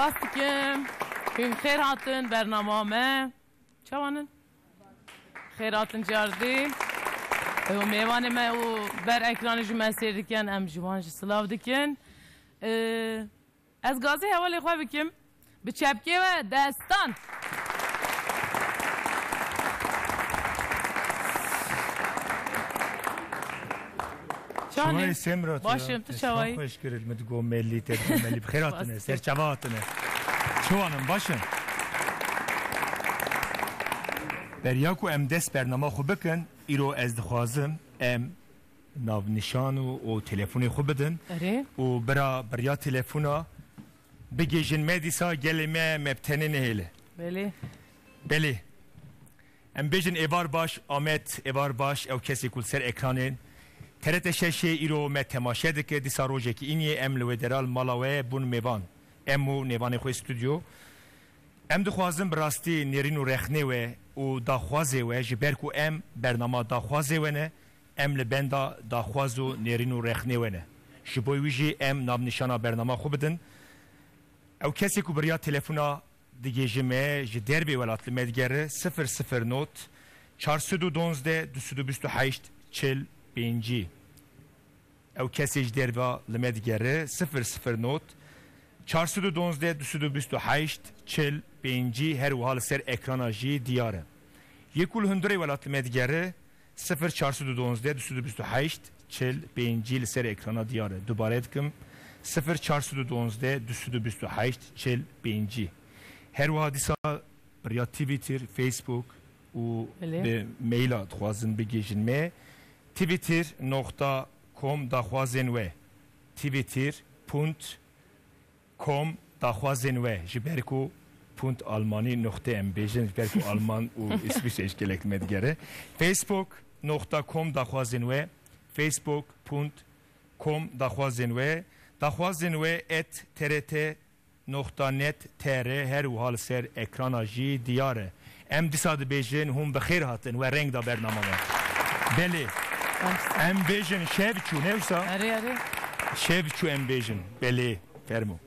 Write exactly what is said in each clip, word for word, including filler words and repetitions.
Spas dikim. Hûn xêr hatin bernama me. Çawan in? Xêr hatin cardî. Û mêvanê me û ber ekranê ji me sêr dikin, em ji wan jî silav dikin. Ee, ez gazê hevalê xwe bikim. Bi çepkê we destan. Çawanê? Çawayê Semra tu Baş ya. Im, tu çawayî? Xweş kirin, min digo melî, te digo melî. Bi xêr hatine, ser çava hatine. Çawan in, baş in? Beriya ku em dest bernama xwe bikin, îro ez dixwazim em navnîşan û, û telefonê xwe bidin. Erê. Û bira beriya telefona bigihîjin me dîsa gelê me, me bi tenê nehêle. Belê. Belê. Em bêjin êvar baş, Amed, êvar baş, ew kesê ku li ser ekranên T R T şeşê îro me temaşe dike, dîsa rojekî îniyê em li wê dera li mala we bûn mêvan. Em û nêvanê xwe stûdyo. Em dixwazin bi rastî nêrîn û rexnê we û daxwazê we, ji ber ku em bernama daxwazê we ne, em li benda daxwaz û nêrîn û rexnê we ne. Ji bo wî jî em navnîşana bernama xwe bidin. Ew kesê ku bi riya telefona digihîje me, ji dervê welat li me digere, sifir sifir not, çar sed û donzdeh, du sed û bîst û heşt, çil pêncî. Ew kesê ji derva li me digere, sifir sifir not, çar sed û donzdeh, du sed û bîst û heşt, çil pêncî, her wiha li ser ekrana jî diyar e. Yê ku li hundirê welat li me digere, sifir çar sed û donzdeh, du sed û bîst û heşt, çil pêncî li ser ekrana diyar e. Dubare dikim, sifir çar sed û donzdeh, du sed û bîst û heşt, çil pêncî. Her wiha dîsa bi riya Twitter, Facebook û Belê. Bi maila dixwazin bigihîjin me. Twitter noqta com daxwazên we. Twitter punt com daxwazên we, ji ber ku punt almanî noqte em bêjin, ji ber ku Alman û Îsviçre ji gelek me digere. Facebook noqta com daxwazên we, facebook punt com daxwazên we, daxwazên we et T R T noqta net T R, her wiha li ser ekrana jî diyar e. Em dîsa dibêjin, hûn bi xêr hatin, we reng da bernama me. Belê. Em bêjin, şev çû, ne wisa? Erê, erê. Şev çû em bêjin. Belê. Fermo.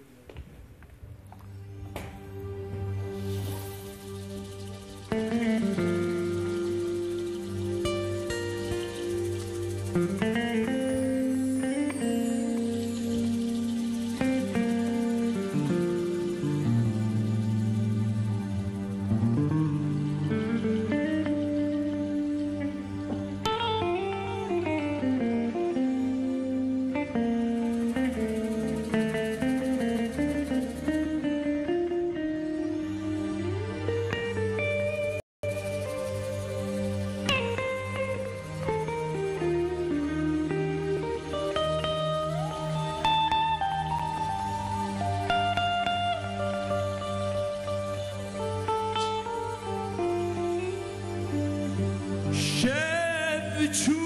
Şev çû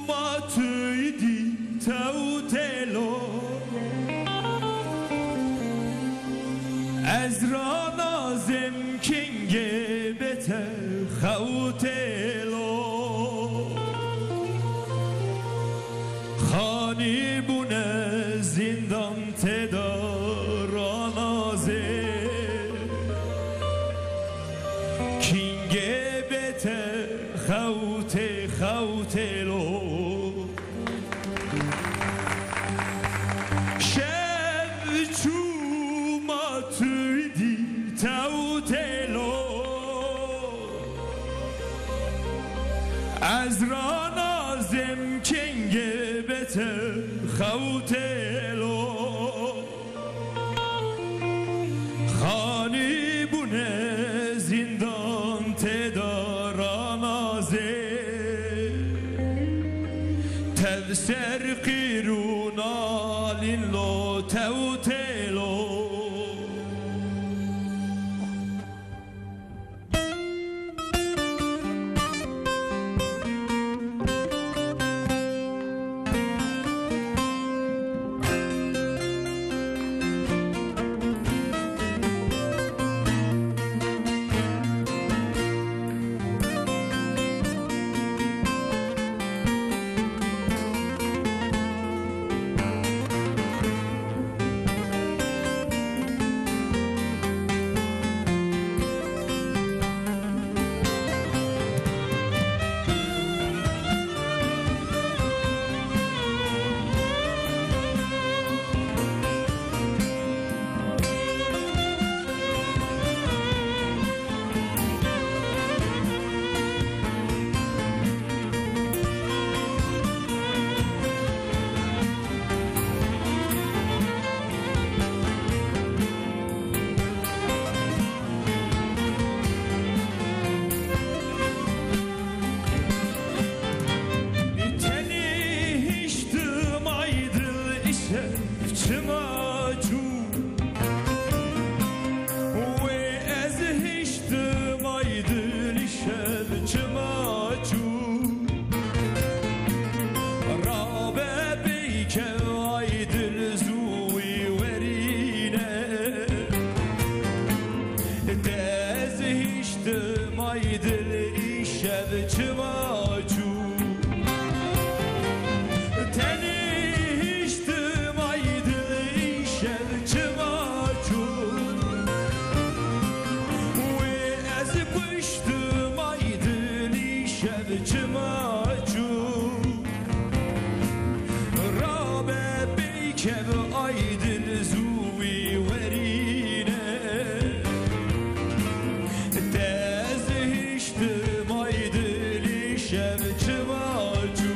ma tu dî tew têlo. Ez ranazim kingê bê te xew têlo. Xanî bûne zîndan tê de ranazê. Kingê bê te xew tê, xew têlo. Şev çû ma tu dî tew têlo. Ez ranazim kengê bê te xew têlo. Xanî bûne zîndan tê de ranazê. Tev ser qîr û nalîn lo tew têlo. Çima çû? Wê ez hiştim ay dil îşev çima çû? Rabe peykev ay dil zû wî werîne. Te ez hiştim ay dil îşev çima çû? Tenê hiştim ay dil îşev çima çû? Wê ez kuştim ay dil îşev çima çû? Rabe peykev ay dil zû wî werîne. Te ez hiştim ay dil îşev çima çû?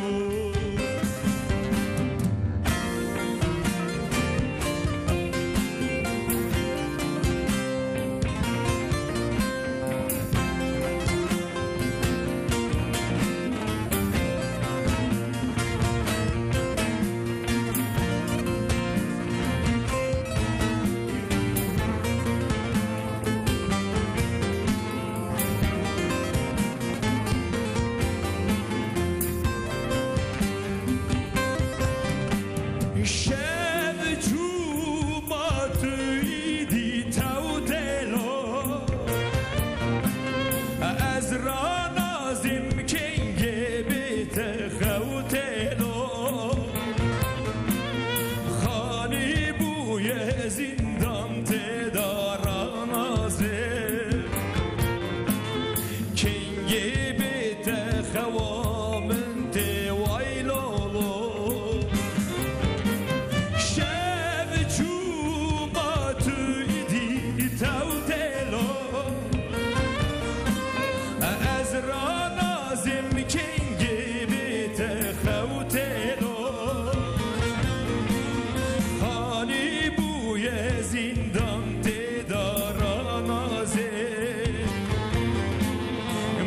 Şev çû ma tu îdî tew telo. Ez ranazim kengê bê te xew telo. Xanî bûye zîndan tê da ranazê. Kengê bê te xewa min tê way lolo. Şev çû ma tu îdî tew telo. Ez ranazim kengê bê te xew telo. Xanî bûye zîndan tê da ranazê.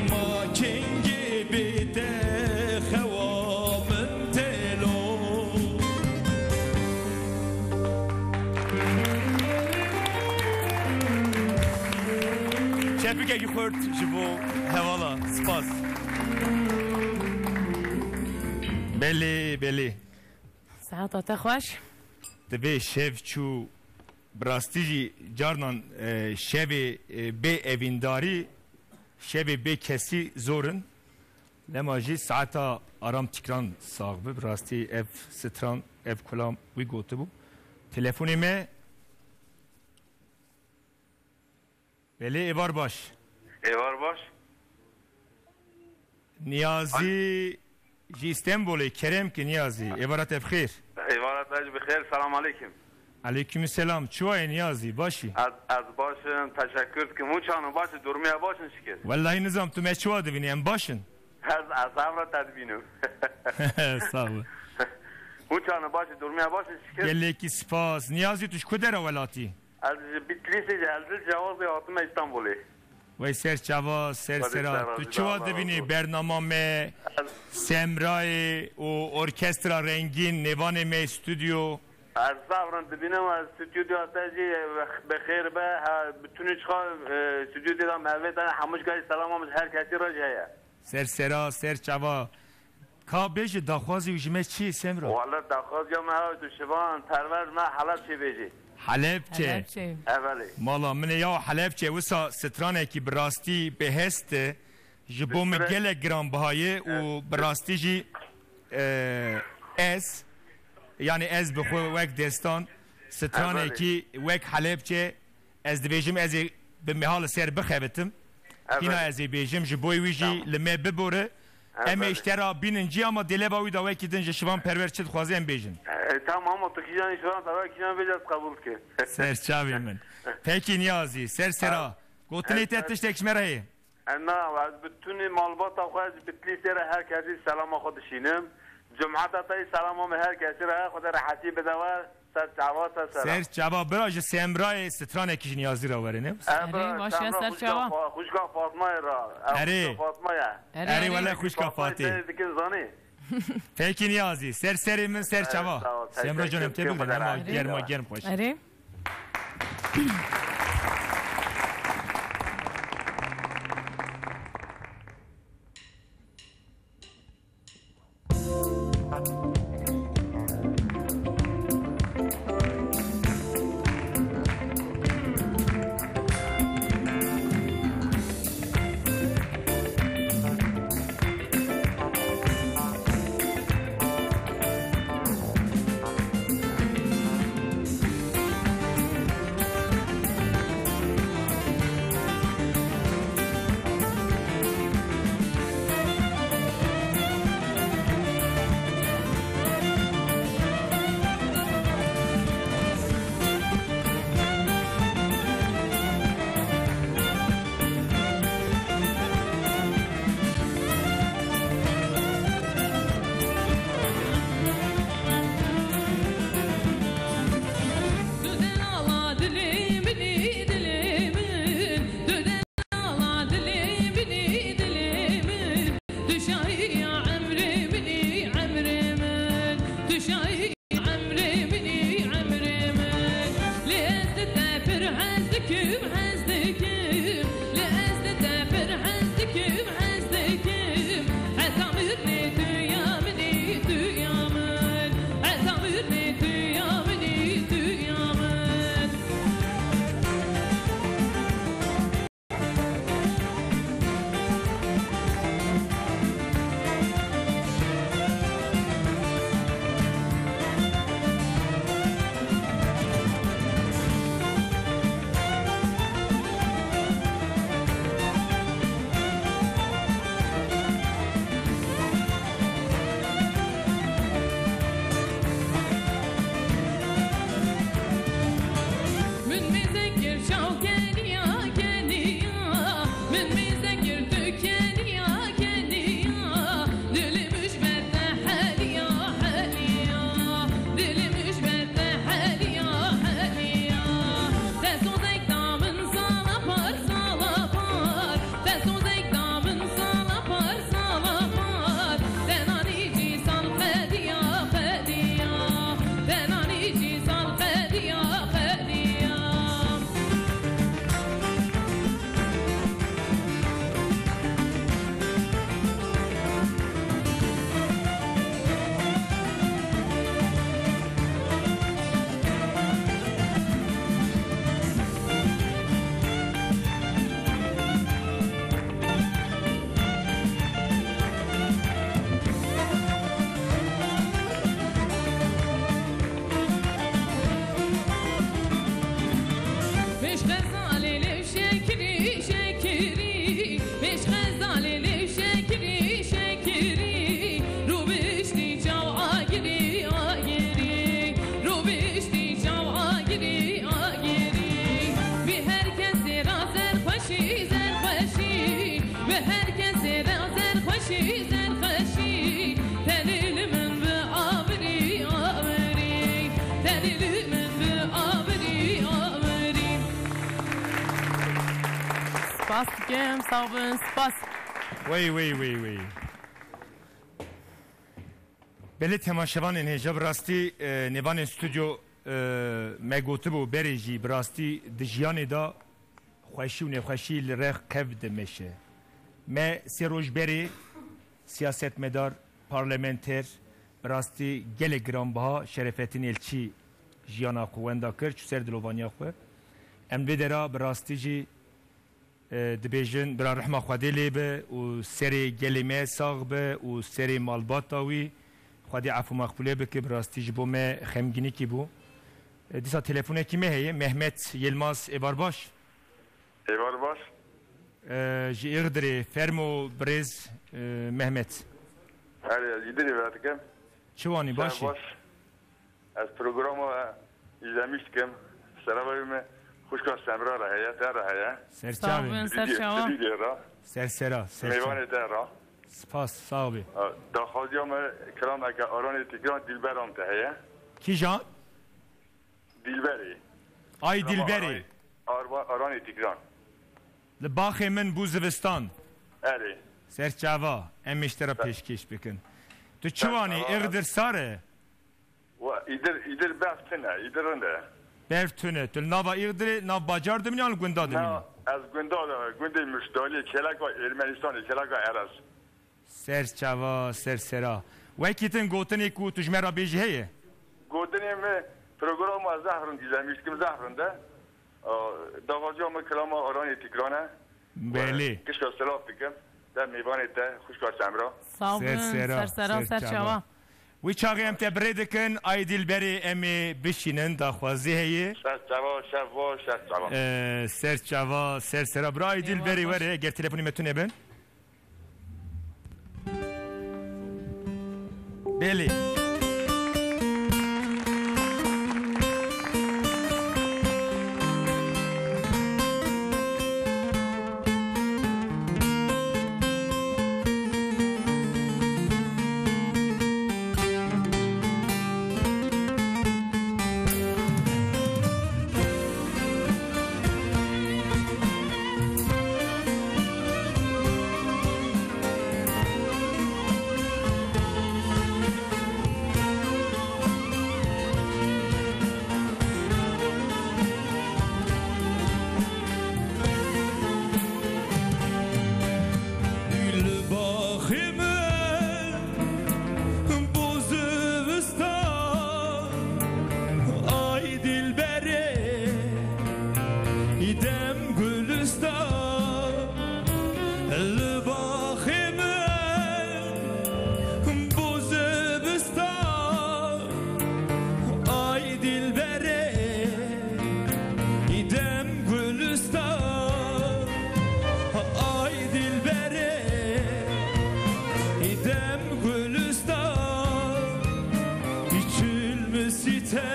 Ma kengê bê te xewa min telo. Çepikekî xurt ji bo hevala. Spas. Belê, belê. Saeta te xweş. Divê şev çû, bi rastî jî carnan, e, şevê, e, bê evîndarî, şevê bê kesî zor in. Lema jî saeta Aram Tikran sax bi. Bi rastî ev stran, ev kulam wî gotibû. Telefonê me. Belê, êvar baş. Êvar baş. Niyazî ji Îstenbolê, kerem ki Niyazî. Êvara te bi xêr. Êvara te jî bi xêr. Selam aleykum. Aleyküm selam. Çi wa ye Niyazî? Baş î? Ez, ez baş im. Teşekkür dikim. Hûn çanin baş in, durmiya baş in şikir. Wellahî nizam tu me çi wa dibînî, em baş in. Ez, ez hev re te dibînim. Sağ ol. Hûn çanin baş in, durmiya baş in şikir. Gelekî spas. Niyazî tu ji ku dera welatî? Ez ji Bitlîsê, ji Erzil Cewazê hatime Îstanbulê. Wey ser çava, ser sera. Tu çi wa dibînî bernama me, Semrayê û orkestra rengîn, nêvanê me stûdyo? Ez sabran dibînim, ez stûdyoya te jî bi xêr be. Ha, bi tunî çiqa, e, stûdyoya de me vê tane hemû ji gayî selama min ji her kesî re jî heye. Ser sera, ser çava. Ka bêje daxwazî ji me çi ye Semra? Wala daxwaziya me ew tu şivan perwer me Helebçê bêjî. Helebçe. Helebçe. Evelê. Mala min ê ya Helebçe wisa stranekî bi rastî bihest e. Ji bo min gelek giranbiha ye û bi rastî jî, e, ez, yanî ez bi xwe wek destan stranekî wek Helebçe Ez dibêjim ez ê bi meha li ser bixebitim. Hîna ez ê bêjim, ji bo wî jî li me bibore. Em ê ji te re bînin cî, ama dêleba wî de wekî din ji Şivan Perwer çi dixwaze em bêjin. E, tamam, ama tu kîjan Şivan Perwer kîjan bêje ez qebûl dikim. Ser çavê min. Pekî Niyazî, ser sera. Gotinê te tiştek ji me re heye? E, na, ez bi tunî malbata xwe, ez bi Bitlîsê re her kesî selama xwe dişînim. Cumheta te yî selama min her kesî re, Xwedê rehetî bide we. Ser çava, ser sera. Ser çava, bira ji Semrayê stranekî ji Niyazî re were, ne? E, bira, baş e, Semra ser xwişka çava. Fa-, xwişka Fatmayê re. E, erê. Xwişka Fatma ye. Erê, erê, wele xwişka Fatmayê Fatê. Seyr dikin zanî. Pekî Niyazî, ser serê min, ser çava. Sağ ol, Semra Can, em tebrik dînin, hema germa germ xweş. Erê. Spas dikim, sağ bin, spas. Wey, wey, wey, wey. Belê temaşevanên hêja, bi rastî, e, nêvanên stûdyo, e, me gotibû berê jî, bi rastî di jiyanê de xweşî û nêxweşî li rêx qev dimeşe. Me sê roj berê siyasetmedar, parlamenter, bi rastî gelek giranbiha Şerefettin Elçî jiyana xwe wenda kir, çû ser dilovaniya xwe. Em vê dera bi rastî jî e, dibêjin, bira rehma Xwedê lê be û serê gelê me sax be û serê malbata wî. Xwedê efû mexfûlê bike, bi rastî ji bo me xemgînîkî bû. E, dîsa telefonekî me heye, Mehmet Yilmaz, êvar baş? Êvar baş. E, ji Îxdirê, fermo birêz, e, Mehmet. Erê, ez Îdirê ve dikim. Çi wanî, baş î? Baş. Ez programa îzlemîş dikim. Serava wî me xwişka Semra re heye, te re heye. Serçavê. Sağ olun, Serçava. Stüdyo, stüdyo re. Sersera, serçava. Mêvanê te re. Spas, sağ ol. Daxwaziya me kilameke Aranê Tîgran Dilberan te heye. Kîjan? Dilberê. Ay Dilberê. Arba-, Aranê Tîgran. Li baxê min bû zivistan. Erê. Serçava, em ê ji te re pêşkêş bikin. Tu çi wanî, Îxdir sar e? Wa-, Îdir, îdir berf tune, îdir rind e. Berf tune. Tu li nava Îdirê, nav bacar dimînî yan li gunda dimînî? Na, ez gunda de, gundê Muşdaliyê, kêleka Ermenistanê, kêleka Erez. Ser çava, ser sera. Wekî din gotinê ku tu ji me re bêjî heye? Gotinê me, programa zehf rind, dîzem, wî dikim zehf rind e. A, daxwaziya me kilama Aranê Tîgran e. Belê. Gişka silav dikim. De mêvanê te, xwişka Semra. Sağ olun. Ser sera, ser sera, ser çava. Wî çaxê em te bi rê dikin, Aydilberê em ê bişînin, daxwazî heye. Ser çava, şev baş, ser çava. Ee, ser çava, ser sera. Bira Aydilberê were, eger telefonê me tune bin. Belê. Li baxê min bo zivistan, ay dilberê, îdem gulistan. Li baxê min bo zivistan, ay dilberê, îdem gulistan, ay dilberê, îdem gulistan, îçil mi sîte,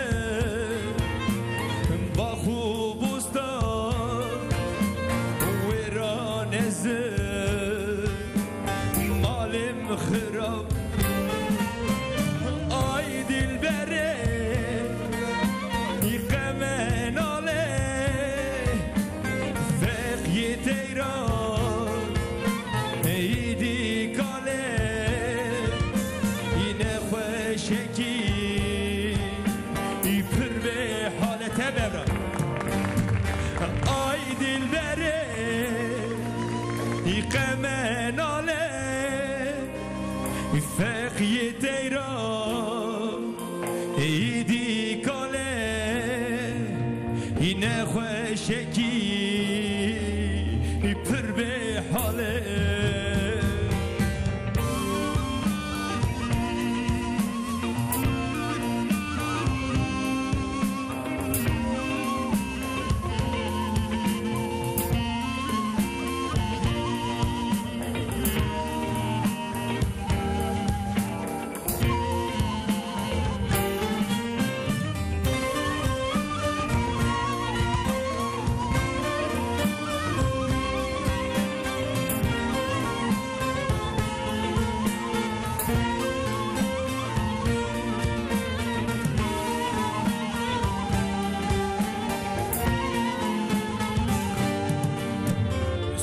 bax û bostan, wêran ez malê min xirab. Ay dilberê, î qeme nale, feqiyê teyran, îdî kale, î nexweşekî, î pir bê halete bevra. Ay dilberê, î qeme nale, feqiyê teyra, îdî kale, î nexweşekî, î pir bê hale.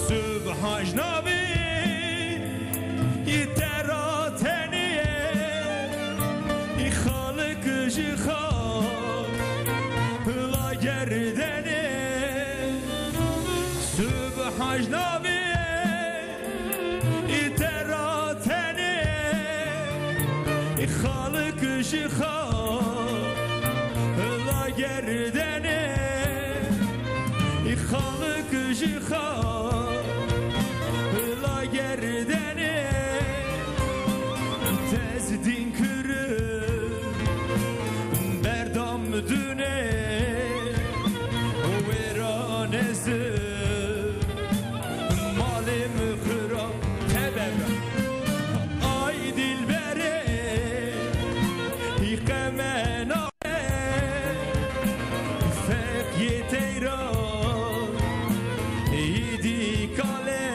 Subhan ji navê yî te ra tenê, yî Xalik ji xal la gerdenê. Subhan ji navê yî te ra tenê, yî Xalik ji xal la gerdenê, yî Xalik ji xal la gerdenê, tezdîn kirin berdam dune, wêran ez malê min xirab. Tebem. Ay dilberê, î qeme nale, feqiyê teyra, îdî kale,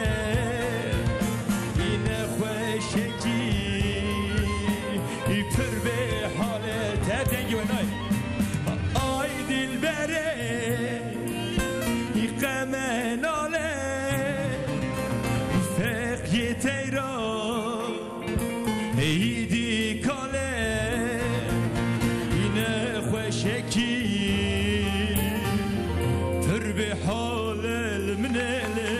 î nexweşekî, î pir bê hale. Te dengê we nayê. Ay dilberê, î qeme nale, feqiyê teyra, îdî kale, î ne Çekî pir bê hal el min e lê lê.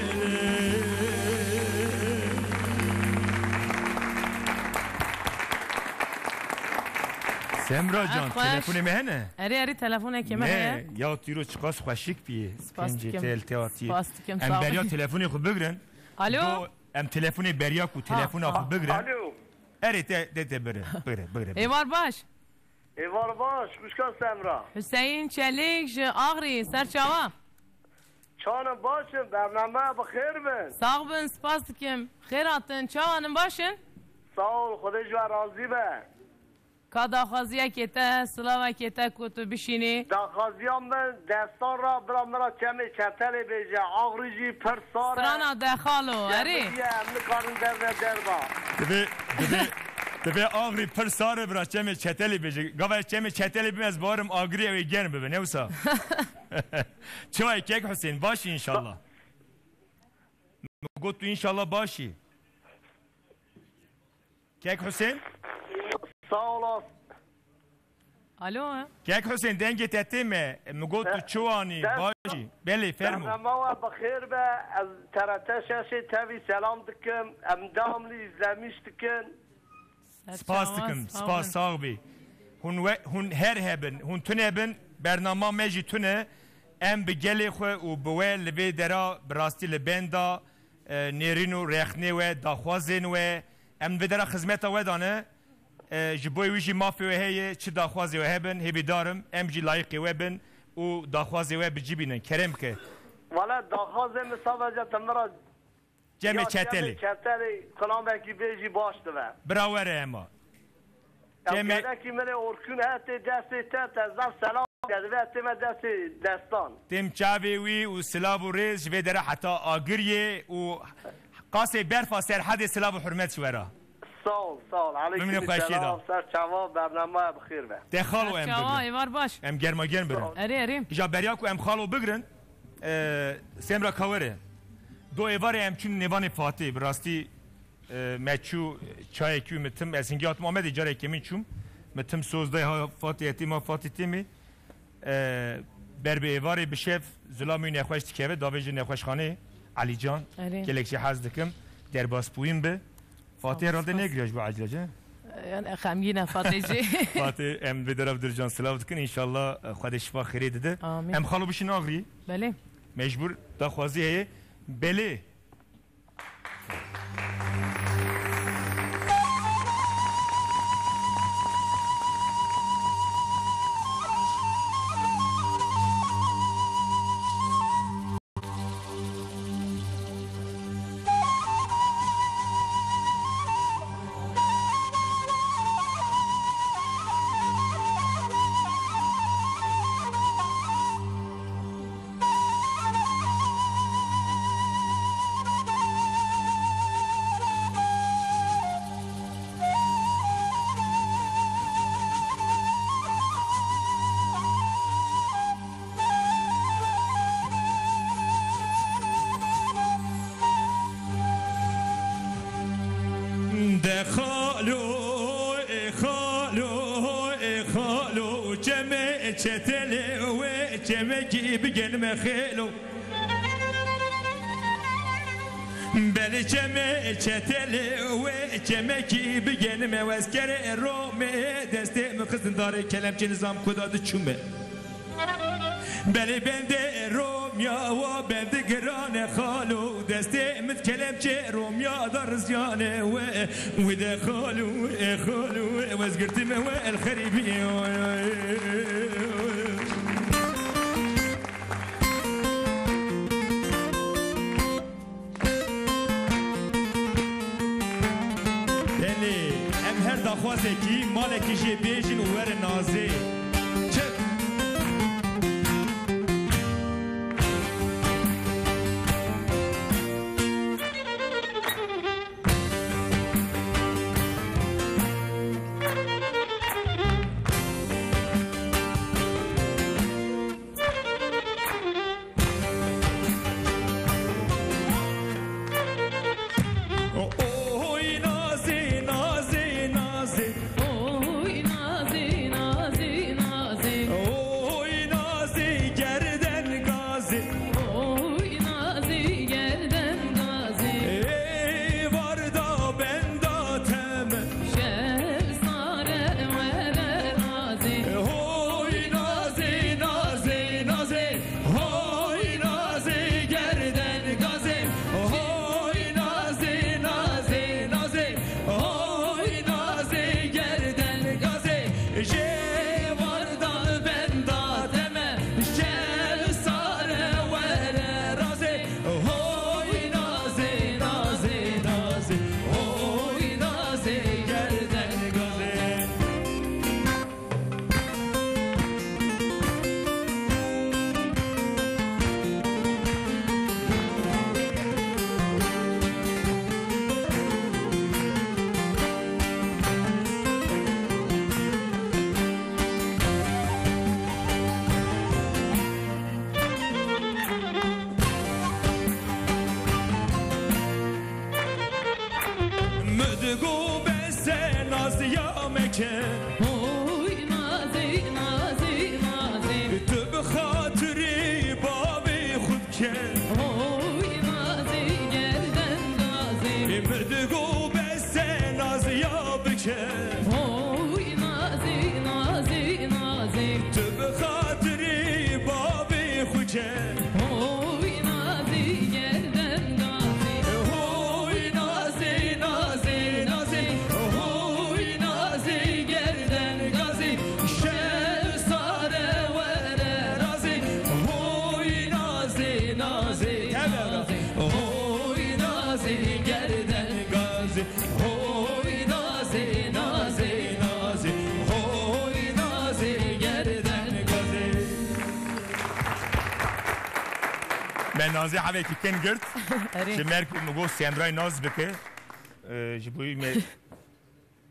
Semra can, Xweş. Telefonê me hene? Erê, erê, telefonekê me heye. Ne, ya tîro çiqas xweşik bîye. Spas Kencê dikim. Te el te hatiye. Spas dikim, Em sağ ol. Beriya telefonê xwe bigirin. Alo? Do, em telefonê beriya ku telefona xwe bigirin. Alo. Erê, te, te, te bire, bire, bire, bire. Êvar baş. Êvar baş, xwişka Semra. Hüseyin Çelik ji Axrî, ser çawa? Çanim baş in, bernameya bi xêr bin. Sax bin, spas dikim. Xêr hatin, çawan in, baş in? Sağ ol, Xwedê ji we razî be. Ka daxwaziyekê te, silavekê te ku tu bişînî? Daxwaziya min destan ra bira min ra çemê Çetelê bêje, Axrî jî pir sar e. Strana de xalo, erê. Germiye, em nikarin derve derva. Divê, divê, divê Axrî pir sar e, bira çemê Çetelê bêje. Gava ez çemê Çetelê bim, ez bawerim Agirî ew ê germ bibe, ne wisa? Çawa ye kek Husên, baş î înşallah? Min got tu înşallah baş î. Kek Husên? Sağ olasın. Alo, he? Kek Husên, dengê te tê me. Min got tu çi wanî, baş î. Belê, fermo. Bernama we bi xêr be. Ez T R T şeşê tevî selam dikim. Em devamlı izlemiş dikin. Spas dikim, spas, sax bî. Hûn we, hûn her hebin, hûn tune bin, bernama me jî tune. Em bi gelê xwe û bi we li vê dera bi rastî li benda, e, nêrîn û rexnê we, daxwazên we, em li vê dera xizmeta we dane. E, ji bo wî jî mafê we heye, çi daxwazê we hebin, hêvîdar im, em jî layîqê we bin û daxwazê we bi cî bînin. Kerem ke. Wala daxwazê min sadece te min re Cemê Ya Çetelê. Cemê Çetelê, kilamekî bê jî baş dibe. Bira were hema. Ya Cemê gelekî min ê Orkun hetê destê te, te zaf selam geldi ve tê me destê destan. Têm çavê wî û silav û rêz ji vê dere heta Agiriyê û qasê berfa Serhedê silav û hurmet ji we re. Sağ ol, sağ ol. Bimîne Aleyküm xweşiyê selam, da. Ser çava, bernamaya bi xêr be. Te xalo em Çawa, bigrin. Êvar baş. Em germa germ birin. Sağ ol. Erê, erê. Îja beriya ku em xalo bigrin, e, Semra Kawere. Do êvarê em çûn nêvanê Fatê. Bi rastî, e, me çû çayekî wî mi tim, ez hingî hatim Amedê, carekê min çûm. Mi tim sozdayê ha Fatê, hetî ma Fatê têmê. E, ber bi êvarê bi şev zilamî nexweş dikeve, davêje nexweşxaneyê. Elîcan, Erê. Gelek jî hez dikim. Derbasbûyîn bi. Fatê Sağ ol, herhalde spas. Negiriya ji bo ecilece. Yani xemgîn e Fatê jî. Fatê, em vê dera bi Dircan silav dikin. Înşallah, e, Xwedê şifa xêrê dide. Amîn. Em xalo bişin Axrî. Belê. Mecbur daxwazî heye. Belê. De xalo, ê xalo, ê xalo, çemê Çetelê wê çemekî bigenime xêlo. Belê çemê Çetelê wê çemekî bigenime, wezkerê Romê destê min xistin darê kelemçê nizam kuda diçûme. Belê bendê Romya wa bendi girane xalo, destê min kelemçê Romya da rizyane we, wî de xalo, e xalo, wezgirtime we el xerîbî. Belê, em her daxwazekî malekî jê bêjin û werin nazê. Çi? Oy nazê, nazê, nazê. Oy nazê, nazê, nazê. Hoy nazê, nazê, nazê. Tu bi xatirê bavê xwe bike. Hoy nazê, gerden gazê. Ê min digo bes e naziya bike. Hoy nazê, nazê, nazê. Tu bi xatirê bavê xwe bike. Hoy nazê, gerden gazê. Hoy nazê, nazê, nazê. Hoy nazê, gerden gazê. Şev sare were razê. Hoy nazê, nazê, nazê. Hoy nazê, gerden gazê. Hoy nazê, nazê, nazê. Hoy nazê, gerden gazê. Me Nazê hevekî kin girt. Erê. Ji mer ku min got Semrayê naz bike. Ee, ji bo me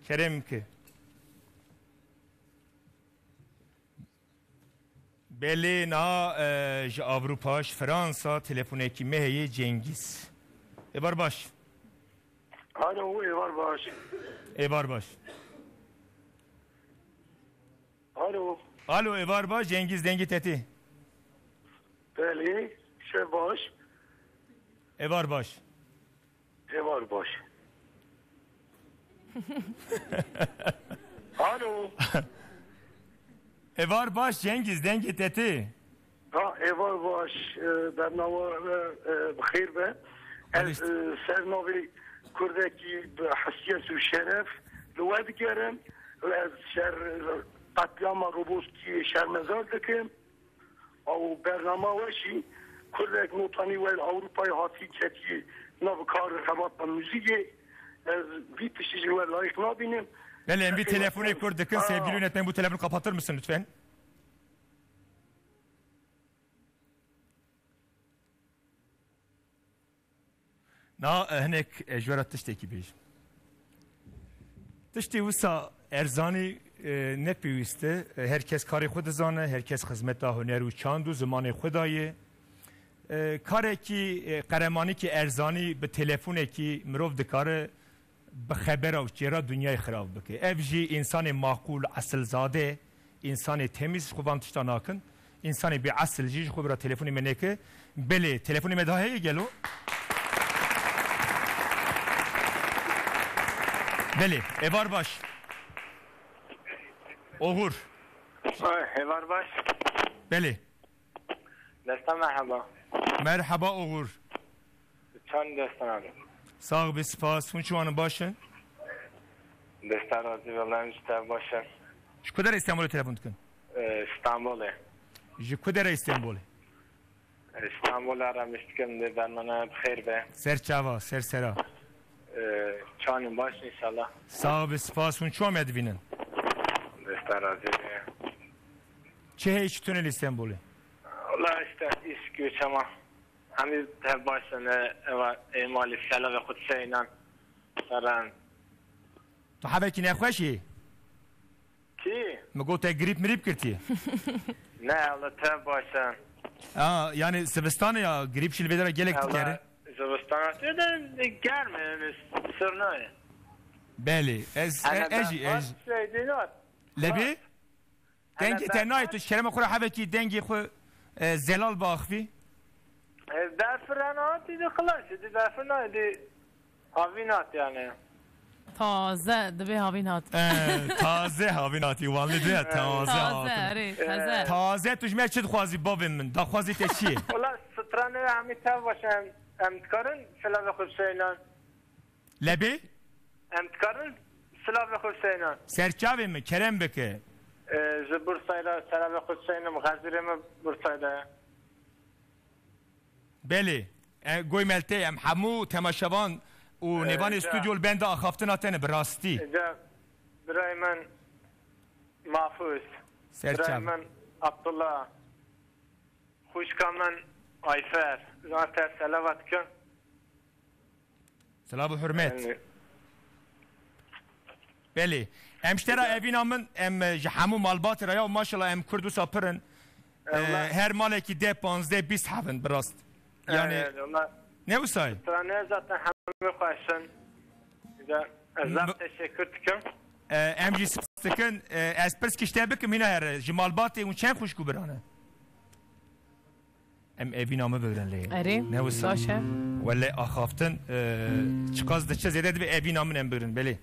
kerem ke. Belê, niha, e, ji Ewropa, ji Fransa telefonekî me heye, Cengîz. Êvar baş. Alo, êvar baş. Êvar baş. Alo. Alo, êvar baş, Cengîz dengê te tê. Belê, şev baş. Êvar baş. Êvar baş. Alo. Êvar baş, Cengîz dengê te tê. Ha, êvar baş, e, bernama, e, e, bi xêr be. Ez, Xwedî. E, ser navê Kurdekî bi hesiyet û şeref li we digerim. Ez şer, qetlama Roboskiyê şermezar dikim. Ew bernama we jî Kurdek notanî we li Ewropayê hatî ketî nav kar xebata muzîkê. Ez vî tiştî ji we layîq nabînim. Belê, em bir telefonê Kurd dikin. Aa. Sevgili yönetmen, bu telefonu kapatır mısın lütfen? Na, e, hinek, e, ji we re tiştekî bêjim. Tiştê wisa erzanî, e, ne pêwîst e. E, her kes karê xwe dizane, her kes xizmeta huner û çand û zimanê xwe de ye. E, karekî, e, qeremanîkî erzanî bi telefonekî mirov dikare bi xebera û çêra dinyayê xirav bike. Ev jî însanê maqûl, esilzade, însanê temîz ji xwe van tişta nakin. Însanê bê esil jî ji xwe bira telefonê me neke. Belê, telefonê me daha heye gelo? Belê, êvar baş. Oxur. Ay, êvar baş. Belê. Desta merhaba. Merhaba Oğur. Çan destan abi. Sağ ol, spas. Hûn çiwan in, baş in? Desta razî, vallahi em ji te baş in. Ji ku derê Îstanbulê telefon dikin? Ee, Îstanbulê. Ji ku derê Îstanbulê? Îstanbulê aramiş dikim, dê bermana bi xêr be. Ser çava, ser sera. Ee, çan in, baş in înşallah. Sağ ol, spas. Hûn çiwan me dibînin? Desta razî be. Çi heye, çi tune li Îstanbulê? Wala işte îş güç ama. Hemî tev baş in, e, eva, ê malî selavê xwe dişeyînan. Seran. Tu hevekî nexweş î? Kî? Min got te grîp mirîp girtiye. Ne, wala tev baş in. A, yani zivistan e ya, grîp jî li vê dera gelek dikere. Wala zivistana tê de germ e, yani sir nayê. Belê, ez, e, ez jî, ez jî. Lebê? Dengê te nayê, tu ji kerema xwe re hevekî dengê xwe, e, zelal biaxivî. E, berf re nehatî, di xilas, di berf nayê, di havîn hat yani. Taze, dibê havîn hat. E, taze havîn hatî, wan li diye taze. Taze, hatin. Erê, heze. Taze, tu ji me çi dixwazî bavê min? Daxwazê te çi ye? Wala stranê hemî tev baş em, em dikarin silavê xwe bişeynan. Lebê? Em dikarin silavê xwe seynan. Serçavê min, kerem bike. Ee, ji Bursayê re silavê xwe seynim, xezirê min Bursayê de ye. Belê. E, goy meltê, em hemû temaşevan û Ee, nêvanê ca- stûdyo li benda axaftina te ne, bi rastî. Ca birayê min Mahfuz. Serçav. Birayê min Abdullah. Xwişka min Ayfer. Zaten selava dikin. Silav û hurmet. Yani. Belê. Em ji te re evîna min, em, e, ji hemû malbatê re ya, maşallah em Kurd wisa pir in. E, her malekî deh, panzdeh, bîst hev in bi rast. Yani, yani, ne wisa ye? Strane zaten hemû xweş in. Güzel. Ez zaf teşekkür dikim. E, em jî dikin, e, ez pirs kişte bikim hîna here. Ji malbatê hûn çend xwişk û bira ne? Em evîna min bigrin lê. Erê, Ne wisa? baş e. Wele axaftin, e, çiqas diçe zêde divê evîna min em bigrin, belê.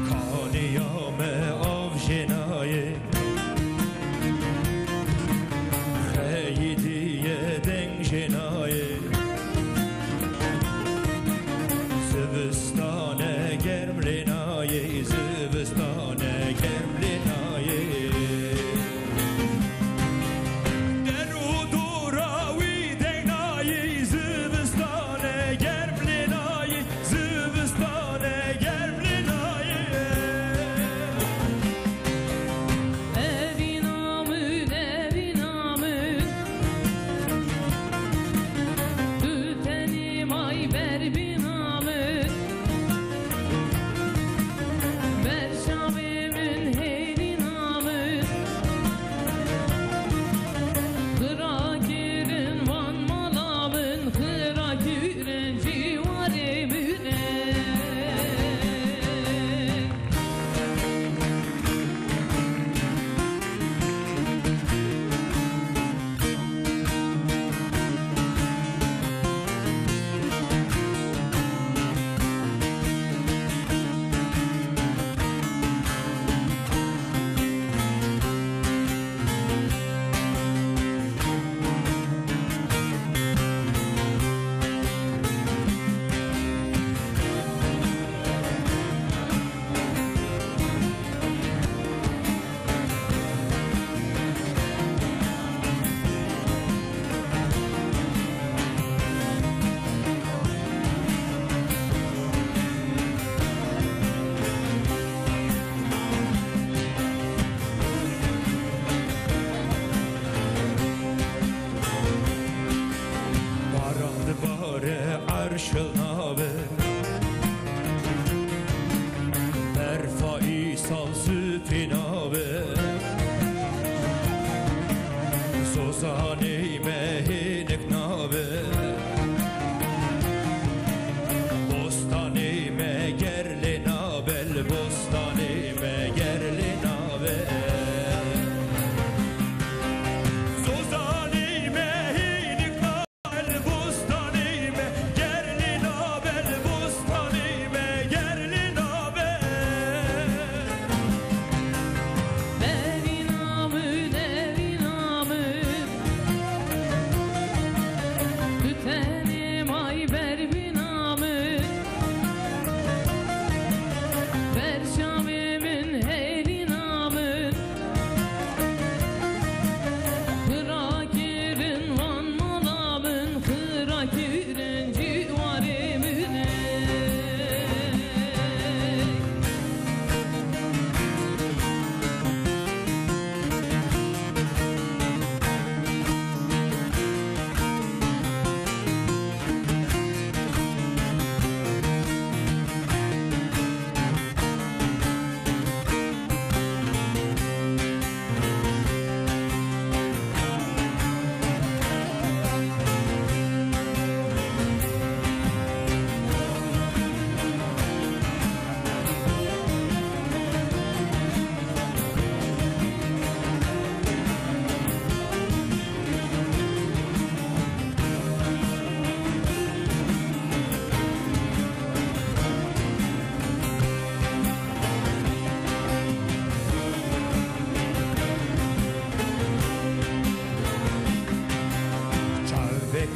Kaniya me av jênayê, xeyîdiyê deng jênayê. Zivistane germ lê nayê, zivistane germ lê nayê. Der û dora wî deng nayê, zivistane germ lê nayê, zivistane germ lê nayê. Evîna min, evîna min, tu tenê may ber bîna min. Berçavê min, hêlîna min, xira kirin van mala min, xira kirin cîwarê min e. Baran dibare erş hilnabe, berfa îsal sipî nabe, zozanê me hênik nabe. Bostanê me ger lê nabe, li bostanê me ger lê nabe. Zozanê me hênik nabe, li bostanê me ger lê nabe, li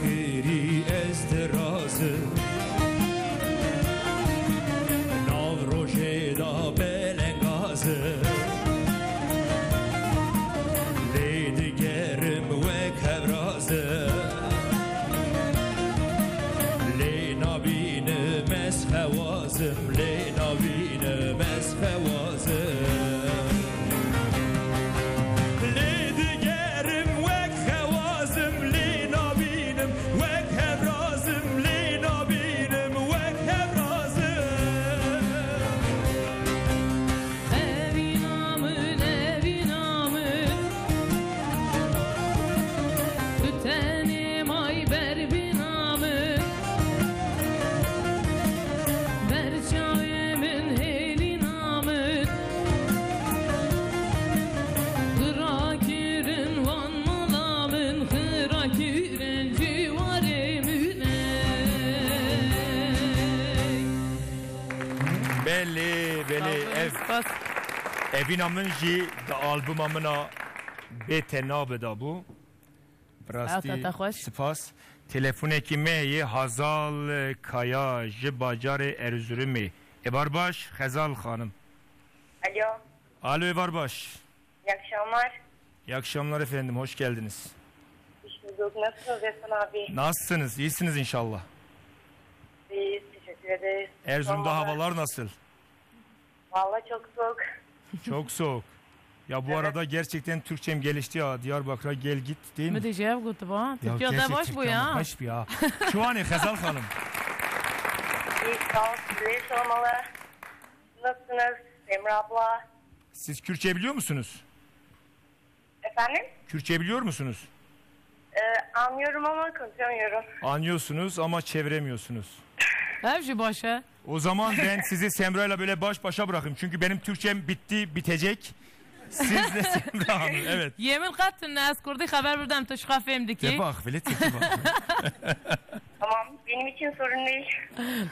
Kirî ez dirazim, nav rojê da belengazim. Lê digerim wek hevrazim, lê nabînim ez xewazim, lê nabînim ez xewazim. Lê digerim wek xewazim, lê nabînim wek hevrazim, lê nabînim wek hevrazim. Evîna min, evîna min, tu tenê may berbîna min, ber çavê min hêlîna min. Xira kirin van mala min, xira kirin ciwarê min ey. Belê, belê, Sağ olun, ev, spas. Evîna min jî di albuma min a Bê Te Nabe de bû. Bi rastî Ewka te xweş. Spas. Telefonekî me heye, Hazal Kaya ji bajarê Erzurumê. Êvar baş, Xezal xanim. Alo. Alo, êvar baş. İyi akşamlar. İyi akşamlar efendim, hoş geldiniz. Hoş bulduk. Nasılsınız Esen abi? Nasılsınız? İyisiniz inşallah. İyiyiz, teşekkür ederiz. Erzurum'da Sormalı. Havalar nasıl? Vallahi çok soğuk. Çok soğuk. Ya bu Evet. arada gerçekten Türkçem gelişti ya. Diyarbakır'a gel git değil mi? Min dê jê ev gotiba. Ya Tirkiye de gerçekten baş bû ya. Baş bû ya. Şu an Xezal Hanım. İyi, sağ ol. Sizi sormalı. Nasılsınız Semra abla? Siz Kürtçe biliyor musunuz? Efendim? Kürtçe biliyor musunuz? Ee, anlıyorum ama konuşamıyorum. Anlıyorsunuz ama çeviremiyorsunuz. Ev jî baş e. O zaman ben sizi Semra'yla böyle baş başa bırakayım. Çünkü benim Türkçem bitti, bitecek. Siz de Semra Hanım, evet. Yemin qet ne ez kurdî xeber bidem, tu ji xwe fêm dikî. Te bak, bile tepki bak. Tamam, benim için sorun değil.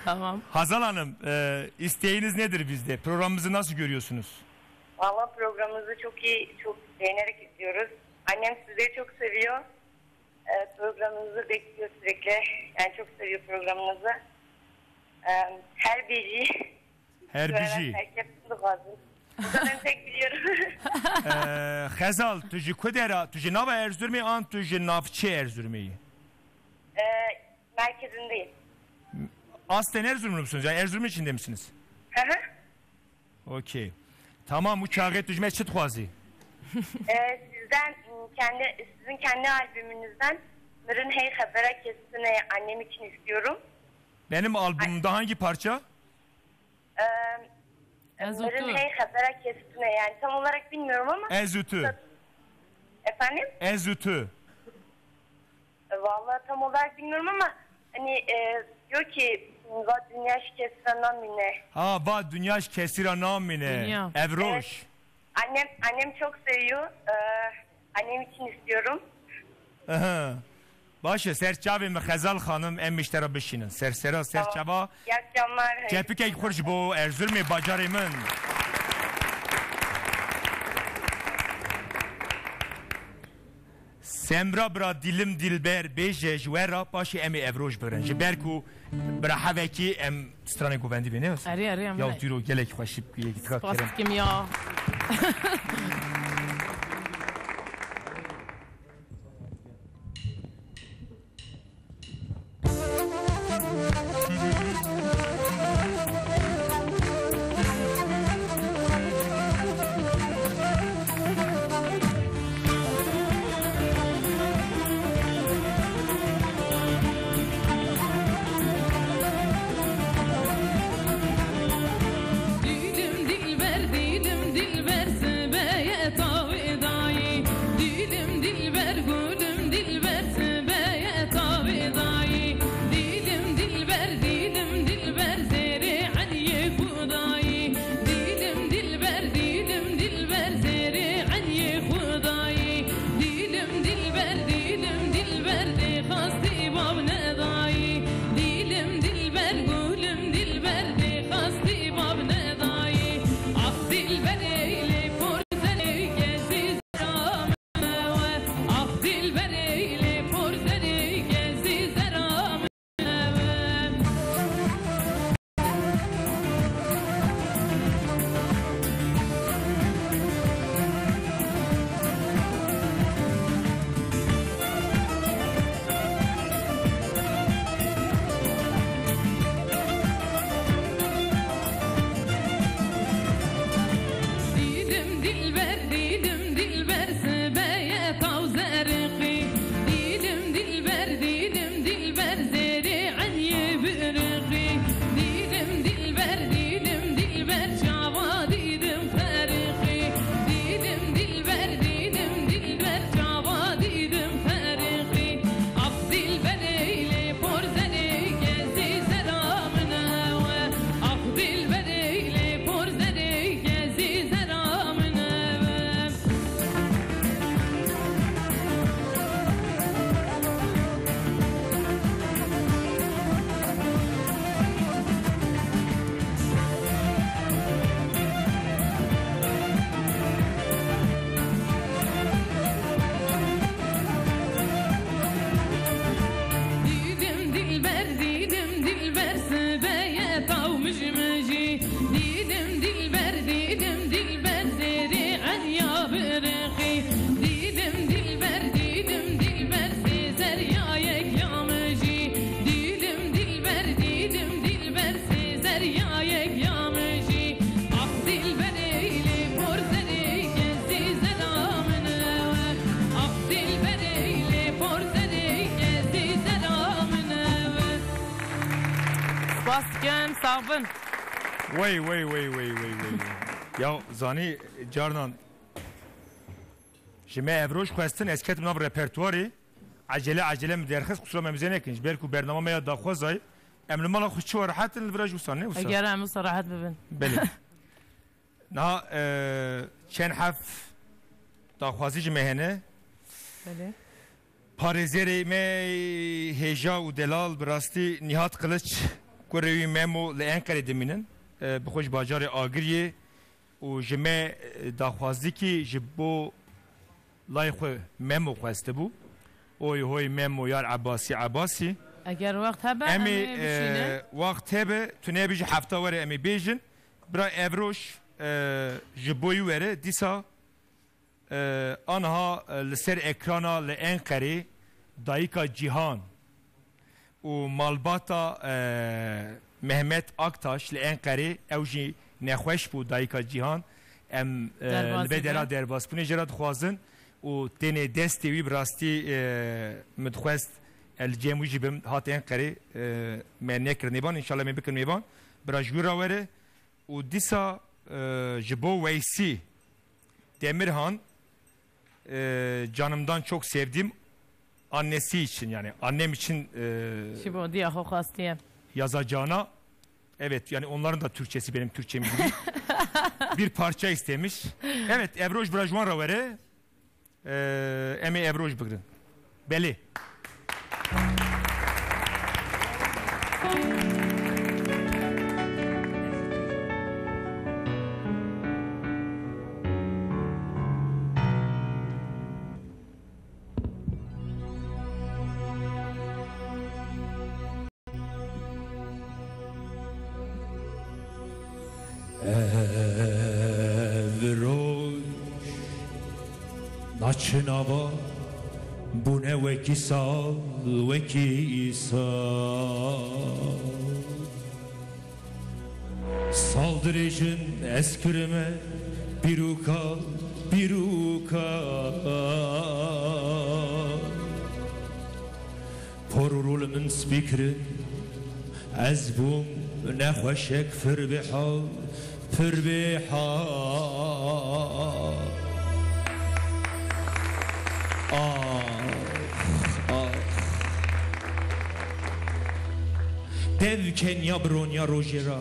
Tamam. Hazal Hanım, e, isteğiniz nedir bizde? Programımızı nasıl görüyorsunuz? Valla programınızı çok iyi, çok beğenerek izliyoruz. Annem sizleri çok seviyor. E, programınızı bekliyor sürekli. Yani çok seviyor programınızı. E, her bijî. Her bijî. Herkes lazım. Bu da ben pek biliyorum. E, Xezal, tu ji ku dera, tu ji nava Erzurumê an tu ji navçe Erzurumê yî? E, merkezindeyim. Aslen Erzurumlu musunuz? Yani Erzurum içinde misiniz? Hı hı. Okey. Tamam, û çaxê tu ji me çi dixwazî? Ee, sizden, kendi, sizin kendi albümünüzden Mirin Hey Xebera Kesine annem için istiyorum. Benim albümümde hangi parça? Ee, Ez û Mirin tu. Hey Xebera Kesine, yani tam olarak bilmiyorum ama Ez û tu. Efendim? Ez û tu. E, vallahi tam olarak bilmiyorum ama hani, e, diyor ki, "Va dünya şikesine namine." Ha, va dünya şikesine namine. Dünya. Ev roj. Evet. Annem, annem çok seviyor. E, annem için istiyorum. Aha. Baş e, ser çavê min Xezal Xanim, em ji te re bişînin. Ser sera, ser Tamam. çava. İyi akşamlar. Kepikek xweş bo Erzurumê bajarê min. Semra bira dilim dilber bêje ji we re, paşê em ê ev roj bigirin. Ji ber ku bira hevekî em stranê govendî bê, ne wisa? Erê, erê, em Ya ê. Tîro gelek xweşî, gelek Spas kerem. Dikim ya. Dilim dilber, dilim dilber, sibeye Spas dikim, sax bin. Wey, wey, wey, wey, wey, wey. Ya zanî, carnan ji me ev roj xwestin, ez ketim nav repertuarê. Ecele, ecele min derxist, qusura me mizê nekin. Ji ber ku bernama me ya daxwazayê, em li mala xwe çi wa rehet in, li vira jî wisa ne wisa. Eger em wisa rehet bibin. Belê. Niha, e, çend heft daxwazî ji me hene. Belê. Parêzerê me hêja û delal bi rastî Nihat Kılıç, kurê wî Memo li Enqerê dimînin. E, bi xwe ji bajarê Agiriyê û ji me, e, daxwazîkî ji bo layê xwe Memo xwestibû. Oy hoy Memo yar Ebasî Ebasî. Eger wext hebe, Em ê, em ê bişînin. E, wext hebe, tu nebî ji hefta were em ê bêjin. Bira Evroş, e, ji bo wî were, dîsa, e, aniha, e, li ser ekrana li Enqerê Dayika Cîhan û malbata, e, Mehmet Aktaş li Enqerê, ew jî nexweş bû, Dayika Cîhan. Em, e, Derbasî li vê dera be. Derbasbûnê jê re dixwazin û tenê destê wî bi rastî, e, min dixwest ez li cem wî jî bim, hat Enqerê, e, me nekir mêvan, înşallah me bikin mêvan. Bira ji wî re were û dîsa, e, ji bo Weysî Demirhan, e, canımdan çok sevdiğim annesi için, yani annem için, e, Ji bo diya xwe xwestiye. Yazacağına, evet, yani onların da Türkçesi benim Türkçem gibi bir parça istemiş. Evet, Evroş bira ji wan re were, e, em ê Evroş bigirin. Belê. Ev roj naçin ava bûne wekî sal, wekî sal. Sal dirêjin ez kirime pîrûka, pîrûka. Por û rû li min spî kirin, ez bûm nexweşek pir bêhal, pir bêhal. Ax, ax. Dev kenya bi ronya rojê re,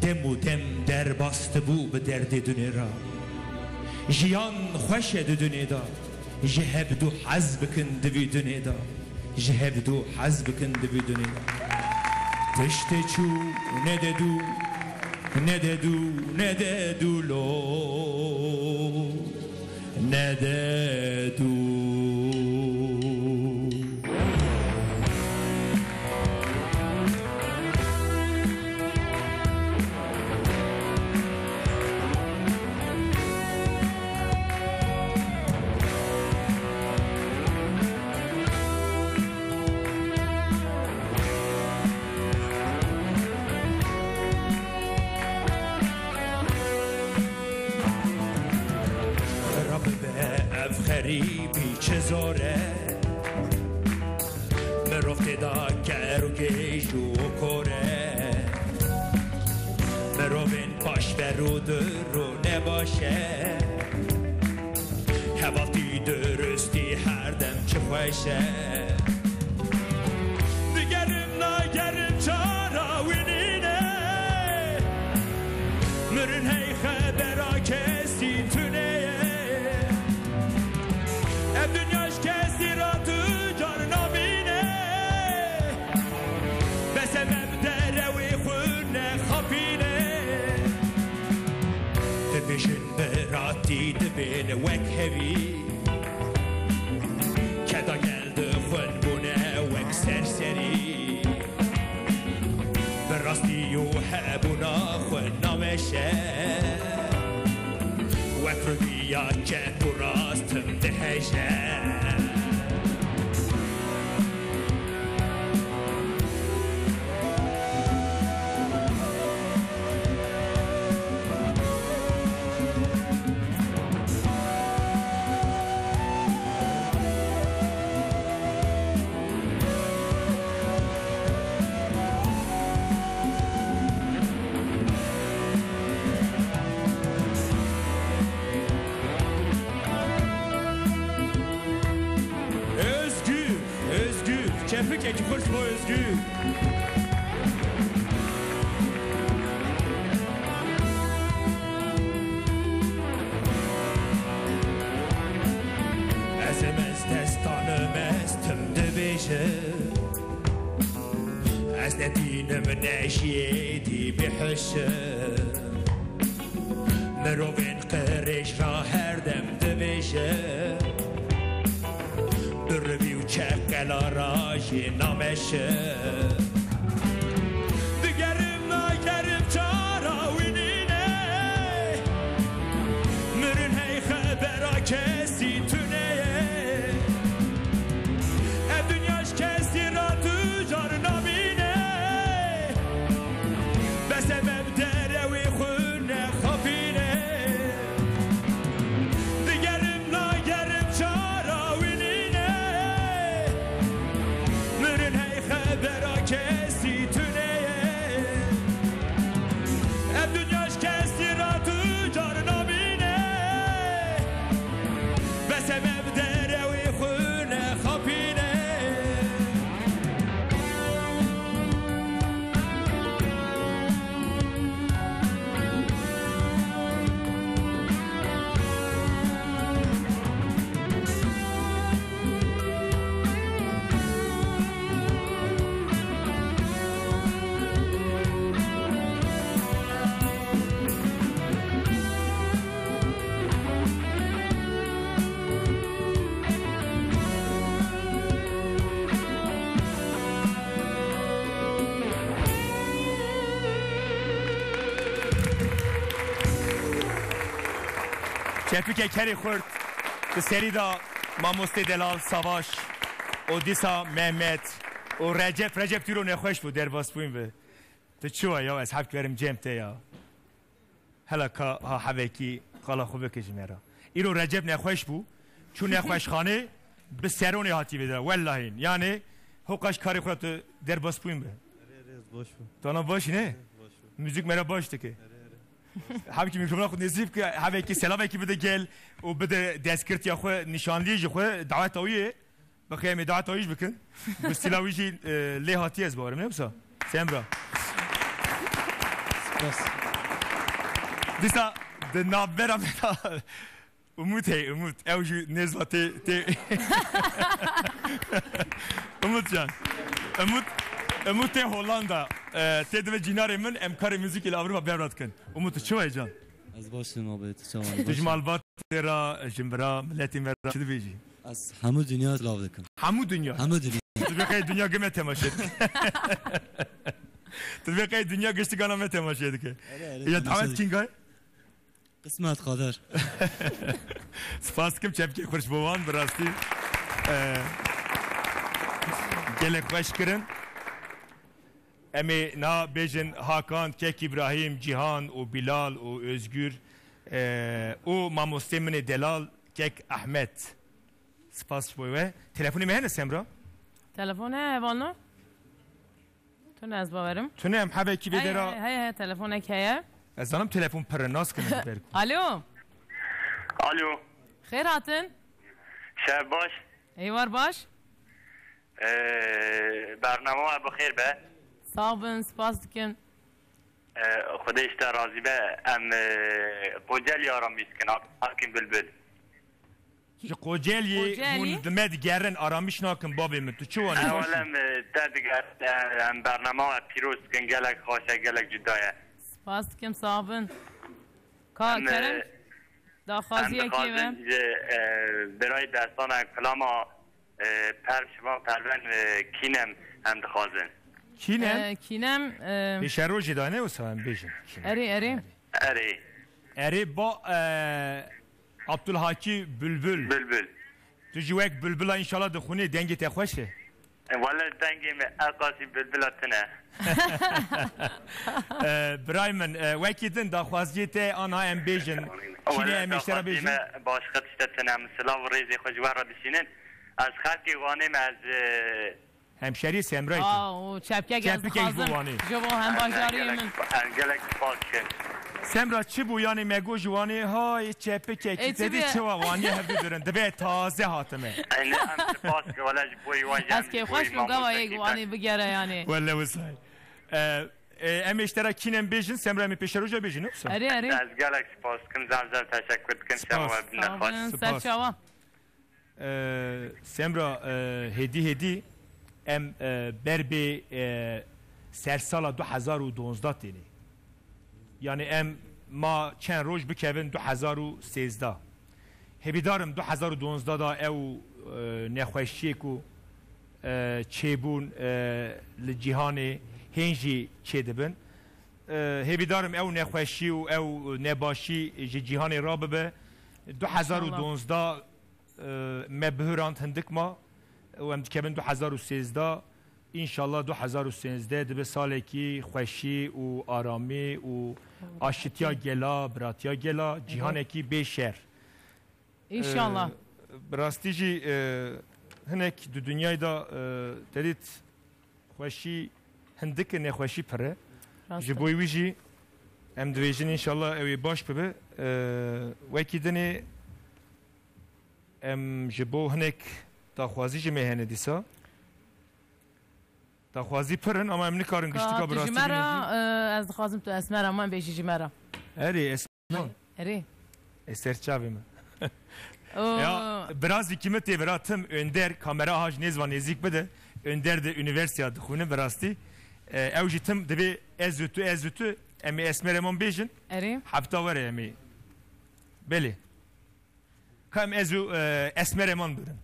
dem û dem derbas dibû bi derdê dunê re. Jiyan xweş e di dunê de. Ji hevdu hez bikin di vî dunê de. Ji hevdu hez bikin di vî dunê de. Tiştê çû ne de dû, ne de dû, ne de dû lo, ne de dû. Rab be ev xerîbî çi zor e. Mirov tê de ker û kêj û kor e. Mirovên paşver û dir û nebaş e. Hevaltî durustî her dem çi xweş e. Digerim nagerim çara wî nîne. Mirin hey xebera kesî tune ye. Ev dinya ji kesî re tu car namîne. Bes em ev derewê xwe nexapîne. Dibêjin biratî dibên wek hevî. Keda gel dixwin bûne wek serserî. Bi rastî û hebûna xwe nameşe. Wek rûviya çep û rast tim diheje. Xweş bo Özgür. Ez ê mez destanim ez tim dibêjim. Ez nedînim nejiyê dî bihişim. Mirovên qirêj ra her dem dibêjim. Bi rivî û çeqela ra jî nameşim. Digerim nagerim çara wî nîne. Mirin hey xebera kesî tune ye. Ev dinya ji kesî ra tu car namîne. Bes em ev derewî xwe nexapîne. Digerim nagerim çara wî nîne. Mirin hey xebera kesî tune ye. Ev dinya ji kesî ra tu car namîne. Bes em ev derewî xwe nexapîne. Çepikek herî xurt di serî de mamostê delal Savaş û dîsa Mehmet û Recep. Recep, tu îro nexweş bû, derbasbûyîn bi. Tu çi wa ya, ez heb kiberim cem te ya. Hela ka ha hevekî qala xwe bike ji me re. Îro Recep nexweş bû. Çû nexweşxanê, bi seronê hatî vê de. Wellahîn. Yanê, hoqaş karê xwe tu derbas bûyîn bi. Erê, erê, ez baş bûm. Dana baş ne? Baş bûm. Müzik me re baş dike. Erê, erê. Hevkî mikrofona xwe nêzî bike, hevekî selamekî bide gel û bide destgirtiya xwe, nîşanliyê ji xwe, daweta wî ye. Bixê em ê daweta wî jî bikin. Bi stîla wî jî, e, lê hatiye ez bawerim, ne wisa? Semra. Spas. Dîsa di navbera me de Umut hey, Umut. Ew jî nêzva tê, tê. Umut can. Umut, Umut tê Hollanda. E, tê divê cînarê min, em karê muzîkê li Avrûpa berra dikin. Umut, tu çi wayê can? Ez baş im abi, tu çawa? Tu ji malbatê re, ji bira, miletên me re çi dibêjî? Ez hemû dinya silav dikim. Hemû dinya? Hemû dinya. Tu dibê qey dinya gi me temaşe dike. Tu dibê qey dinya giştigana me temaşe dike. Erê, erê, ya temaşe dawet dike. Kîngay? Qismet qader. Spas dikim, çepkê xweş bo wan, bi rastî, e, gelek xweş kirin. Em ê na bêjin Hakan, Kek Îbrahîm, Cîhan û Bilal û Özgür, e, û mamostê min ê delal Kek Ahmet. Spas ji bo we. Telefonê me hene Semra? Telefon heye hevalno? Tune ez bawerim. Tune em hevekî vê Heye, dera. Heye, heye, telefonek heye. Ez zanim telefon pir e, nas kirin ji ber ku. Alo. Alo. Xêr hatin. Şev baş. Êwar baş. Ee, bernama we bi xêr be. Sağ bin, spas dikim. Ee, Xwedê ji te razî be. Em, ee, Kocelî aramîz dikin, Ak-, Akîn Bilbil. Ji Kocelî. Kocelî? Hûn di me digerin, aramîş nakin bavê min. Tu çi wanî? Baş î? Ewil em, e, te digerin, e, em bernama we pîroz dikin, gelek xweş e, gelek cuda ye. Spas dikim, sax bin. Ka Em, e, Kerem, em daxwaziyekê dixwazin ve. Ji, e, birayê destana kilama, e, Perv Şivan Perven, e, Kînem em dixwazin. Kînem? E, Kînem, e, Pêşerojê de ne wisa em bêjin. Kînem. Erê, erê. Erê. Erê ba, e, Abdulhakî Bülbül. Bülbül. Tu jî wek bülbila înşallah dixwînî, dengê te xweş e. E, wele dengê me ew qasî bülbila tune. E, birayê min, e, wekî din daxwaziyê te ana em bêjin. Çînê Wele em ê ji te re daxwaziyê bêjin? Me başqa tişte tune. Em silav û rêzê xwe ji we re dişînin. Ez xelkê Wanê me, ez, e, Hemşerî Semrayê tu. Aa, û çepkek ez Çepkek ji bo dixwazim. Wanê. Ji bo hem bajariyê min. Em gelek spas dikin. Semra çi bû? Yanî me got ji Wanê, hay çepikekî Ê, çi tedî bî? Çi wa Wanê hevdû dirin. Divê taze hatime. Ey ne, em spas ke wele ji bo wan Ez kêfxweş bûm gava yek Wanê bigere yanî. Wele wisa. E, e, em ê ji te re kî ne em bêjin, Semra em ê pêşeroja bêjin, ne wisa? Erê, erê. Ez gelek spas dikim, zaf zaf teşekkür dikim. Spas. Sema we bine Sağ xweş. Olun, ser Spas. Çawa. E, Semra, e, hêdî hêdî em, e, ber bê, e, sersala du hezar û duwazdeh tênê. Yanî em ma çend roj bikevin du hezar û sêzdeh. Hêvîdar im du hezar û duwazdeh de ew, e, nexweşiyê ku, e, çêbûn, e, li cîhanê hên jî çêdibin. E, hêvîdar im ew nexweşî û ew nebaşî ji cîhanê rabibe. Du hezar û duwazdeh, e, me bihurand hindik ma û em dikevin du hezar û sêzdeh. Înşallah du hezar û sêzdeh dibe salekî xweşî û aramî û aşitiya gela, biratiya gela, cîhanekî bê şer. Înşallah. Ee, bi rastî jî, e, hinek di dinyayê de, e, te dît xweşî hindik e, nexweşî pir e. Rast e. Ji bo wî jî em dibêjin înşallah ew ê baş bibe. E, wekî dinê em ji bo hinek daxwazî ji me hene dîsa. Daxwazî pir in, ama em nikarin giştika bi rastî bînin jî. Ka tu ji me re, e, ez dixwazim tu Esmer Eman bêjî ji me re. Erê, Esmer Eman. Erê. Ê ser çavê min. O. Ya, birazîkî min tê vira tim Önder, kamera aha ji nêz ve nêzîk bide. Önder de üniversiteya dixwîne bi rastî. E, ew jî tim divê ez û tu, ez û tu, em ê Esmer Eman bêjin. Erê. Hefta were em ê. Belê. Ka em ez û, e, Esmer Eman birin.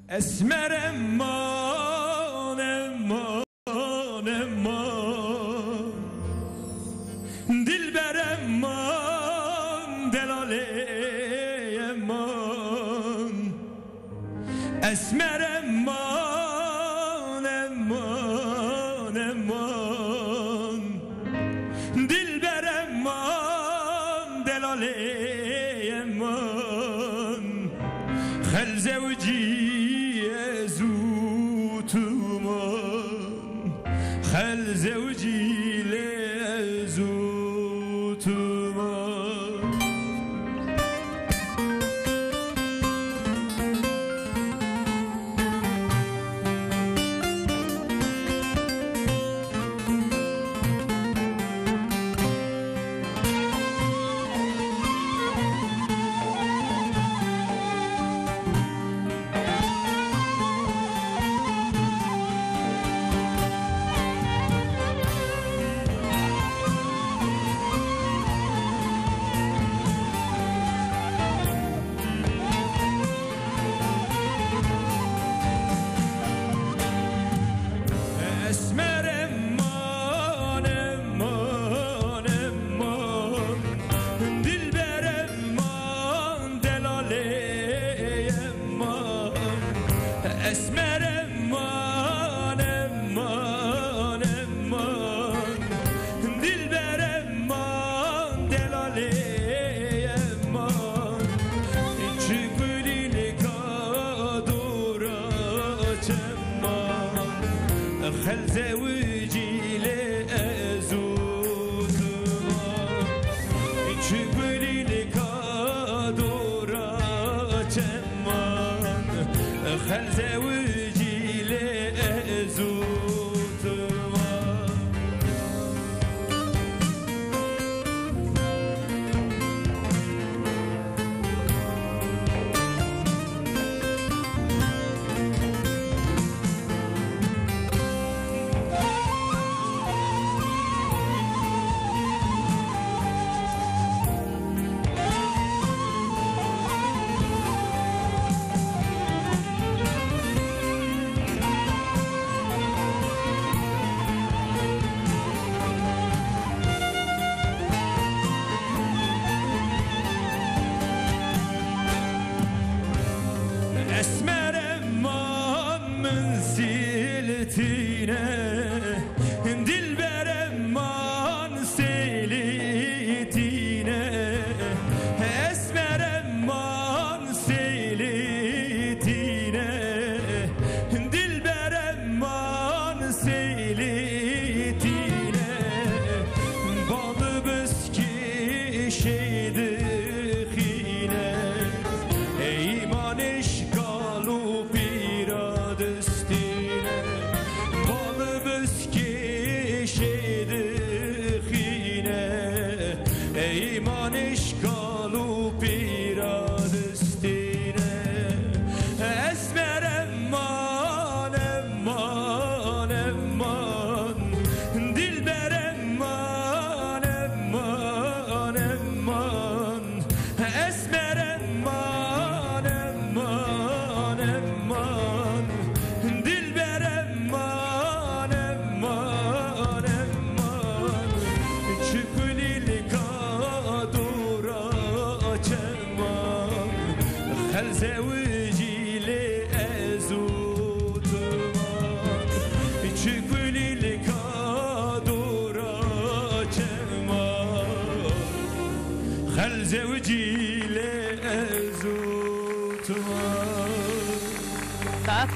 Esmer Eman, Eman. Eman, eman, dilber eman, delalê eman. Esmer eman, eman, eman. Dilber eman, delalê eman. Xel zewcî ez û tu man. Xel zewcî lê ez û tu man. Esmer eman, eman, eman. Dilber eman, delalê eman. Esmer eman, eman, eman. Dilber eman, delalê eman. Çi gulî li ka dora çeman. Xel zewicî lê ez û tu man. Çi gulî li ka dora çeman. Xel zewicî lê ez û tu man. Esmer eman min sîltîne, dilber eman sêlî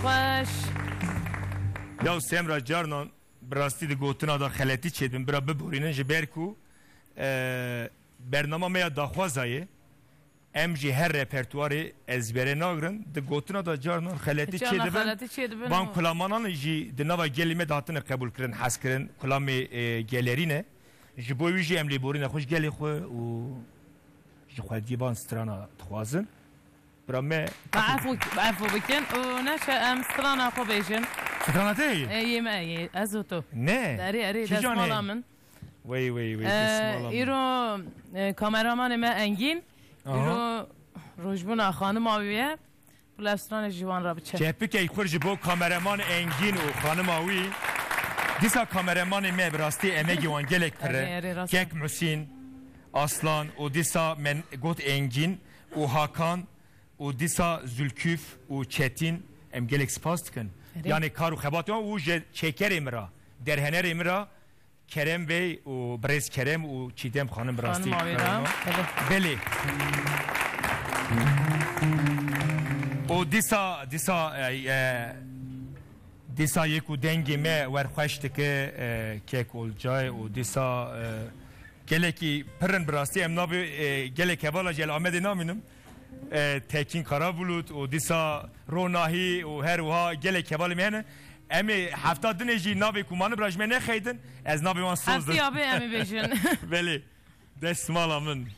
Xweş. Ya Semra, carnan bi rastî di gotina de xeletî çêdibin, bira biborînin ji ber ku, e, bernama me ya daxwaza ye. Em jî her repertuarê ezbere nagrin. Di gotina de carnan xeletî Carnan çêdibin. xeletî çêdibin Van û kulamanan jî di nava gelê me de hatine qebûlkirin, hezkirin. Kulamê, e, gelerî ne. Ji bo wî jî em lêborîna xwe ji gelê xwe û ji xwediyê van strana dixwazin. Bira me Ba efû, ba efû bikin û neşe em strana xwe bêjin. Strana te heye? E, yê me yê, ez û tu. Ne? Erê, erê, Kîjan destmala heye? min. Wey, wey, wey, E, destmala min. îro, e, kameramanê me Engîn, Aha. îro rojbûna xanima wî ye. Bila stranê ji wan re biçe. Çepikey xwe ji bo kameraman Engîn û xanima wî. Dîsa kameramanê me bi rastî emegê wan gelek pir e. Erê, erê, rast e. Kek Musîn, Aslan û dîsa men got Engîn û Hakan û dîsa Zülküf û Çetin, em gelek spas dikin. Erê. Yanê kar û xebatê wan û ji çêkerê min re, derhenerê min re Kerem Bey û birêz Kerem û Çîdem xanim bi rastî Xanim Avêra, Kerem. evet. Belê. Û dîsa, dîsa, e, e, dîsa yê ku dengê me wer xweş dike, e, kek Olcay û dîsa, e, gelekî pir in bi rastî. Em navê, e, gelek hevala ji El Amedê namînim. E, Tekîn Karabulut û dîsa Ronahî û her wiha gelek hevalê me hene. Em ê hefta dinê jî navê ku mani bira ji me nexeydin, ez navê wan soz Heftê din. ya bê em ê bêjin. Belê. Destmala min.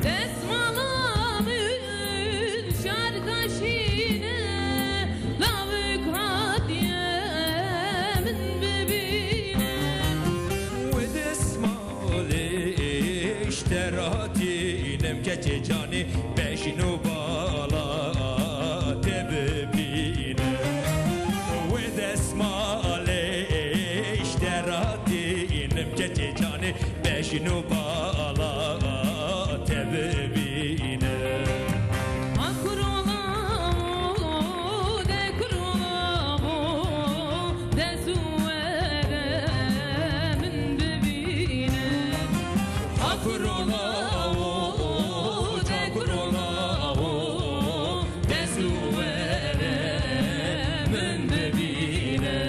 Destmala min şarkaşîne, lavik hatiye min bibîne. Wê destmalê ji te re hatînim, keçê canê bejn û bala te bibîne. Wê destmalê ji te re hatînim, keçê canê bejn û bala te bibîne. Akrola o, de krola o, dest û were min bibîne. Akrola o, de krola o, dest û were min bibîne.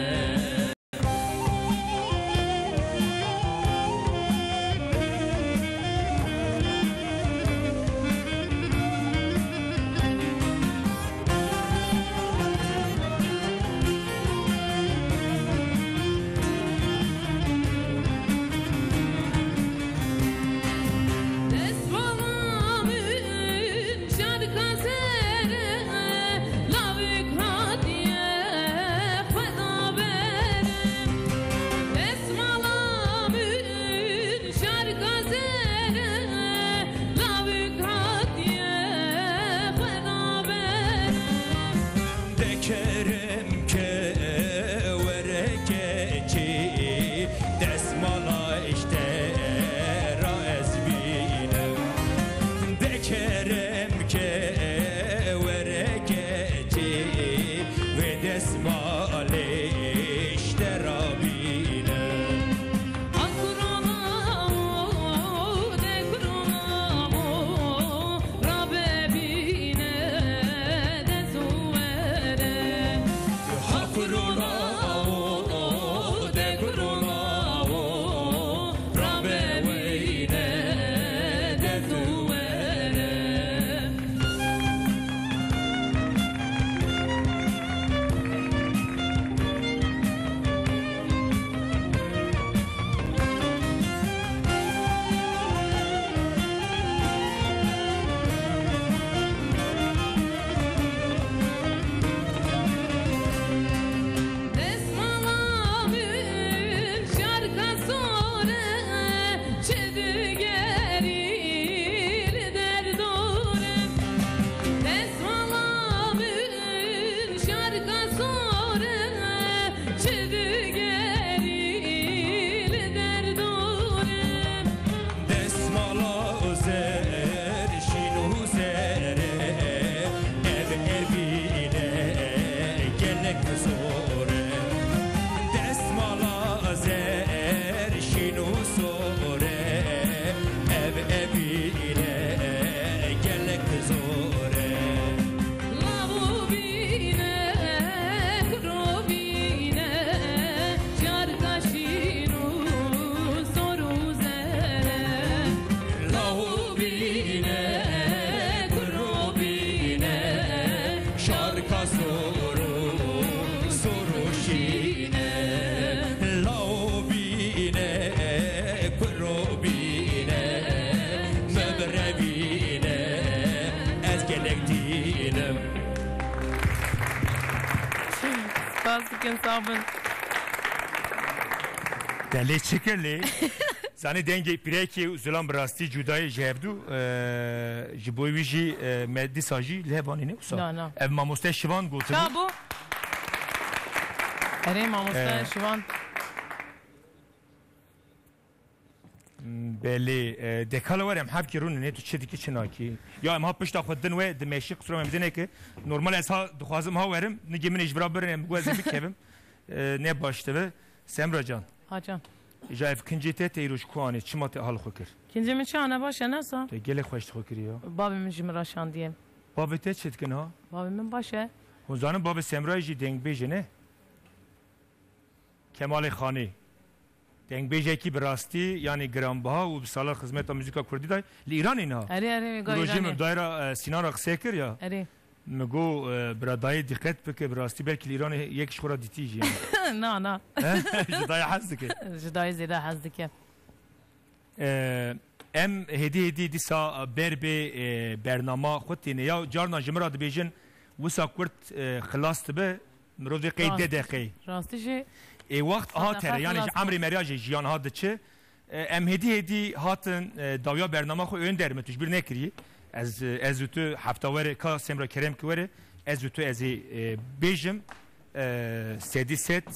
Spas dikin, sağ bin. Te lê çi kir lê? Zanî dengê pîrekê û zilam bi rastî cudayê ji hevdû, e, ji bo wî jî, e, me dîsa jî li hev anîne wisa. Na, na. Ev mamoste Şivan gotibu. Çabu. Erê mamoste Ee, Şivan. Belê, e, dekala were em hevkî rûnin, tu çi dikî çi nakî? Ya em ha pişta xwe din we, di meşî qisura me bidinê ki. Normal ez ha dixwazim ha werim, nigê min ê ji vira birin, em gu ez ê bikevim. E, ne baş dibe. Semra can. Ha can. Ja ev kincê te teyro ji ku anê, çima te hal xwe kir? Kincê min çi ana baş e, nasa? Te gelek xweş xwe kiriye. Babê min ji min re şandiye. Bavê te çi dikin ha? Bavê min baş e. Hûn zanin bavê Semrayê jî dengbêj e, ne? Kemalê Xanî. Dengbêjekî bi rastî, yanî giranbiha û bi salan xizmeta muzîka kurdî dayê. Li Îranê niha. Erê, erê, Û rojê min dayra, e, Sînan re qisey kir ya. Erê. Min got, e, bira dayê dîqet bike, bi rastî belkî li Îranê yek ji xwe re dîtî jî. Na, na. He? Ji dayê hez dike. Ji dayê zêde hez dike. E, em hêdî hêdî dîsa ber bê, e, bernama xwe têne. Ya carna ji min re dibêjin, wisa kurt, e, xilas dibe, mirovê qey Rast. deh deqeyê. Rastî jî Ê wext ha tere, yanî ji emrê meriya jî jiyan ha diçe. E, em hêdî hêdî hatin, e, dawiya bernama xwe ön derme tu ji bîr nekirî. Ez, e, ez û tu hefta were ka Semra kerem ki were, ez û tu ez ê, e, bêjim, e, sedî sed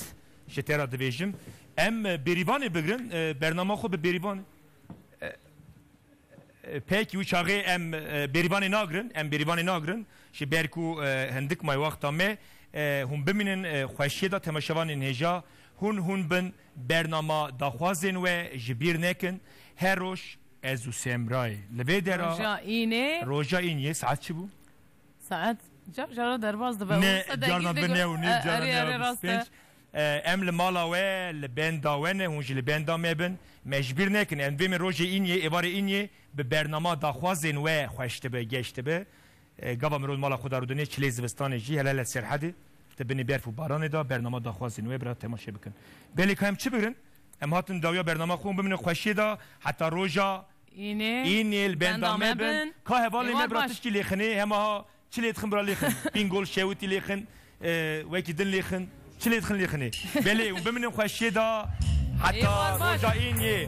ji te re dibêjim. Em, e, bêrîvanê bigirin, e, bernama xwe bi bêrîvan, e, e, pekî wî çaxê em, e, bêrîvanê nagirin, em bêrîvanê nagirin. Ji ber ku, e, hindik may wexta me, e, hûn bimînin, e, xweşiyê de temaşevanên hêja, hûn, hûn bin bernama daxwazên we ji bîr nekin. Her roj ez û Semrayê. Li vê dera Roja Înê. Roja Îniyê saet çi bû? Saet car cara derbas dibe. Ne, Wisa carna degî bi degî- neh û nîv, E, carna erê, neh û erê, bîst rast e. pênc. E, em li mala we, li benda we ne, hûn jî li benda me bin. Me ji bîr nekin, em vê me rojê Îniyê, êvarê Îniyê bi bernama daxwazên we xweş dibe, geş dibe. E, gava mirov li mala xwe de rûdinê, çilê zivistanê jî hele hele Serhedê, di binê berf û baranê de bernama daxwazên we bira temaşe bikin. Belê ka em çi bigirin? Em hatin dawiya bernama xwe bimînin xweşiyê de heta roja Înê, Înê li benda benda me me bin. bin. Ka hevalê Êvar me bira baş. tişkî lêxinê, hema ha çi lê dixin bira lêxin. Bingol, şewitî lêxin, e, wekî din lêxin. Çi lê dixin lêxinê. Belê, hûn bimînin xweşiyê de heta Êvar baş. roja Înê.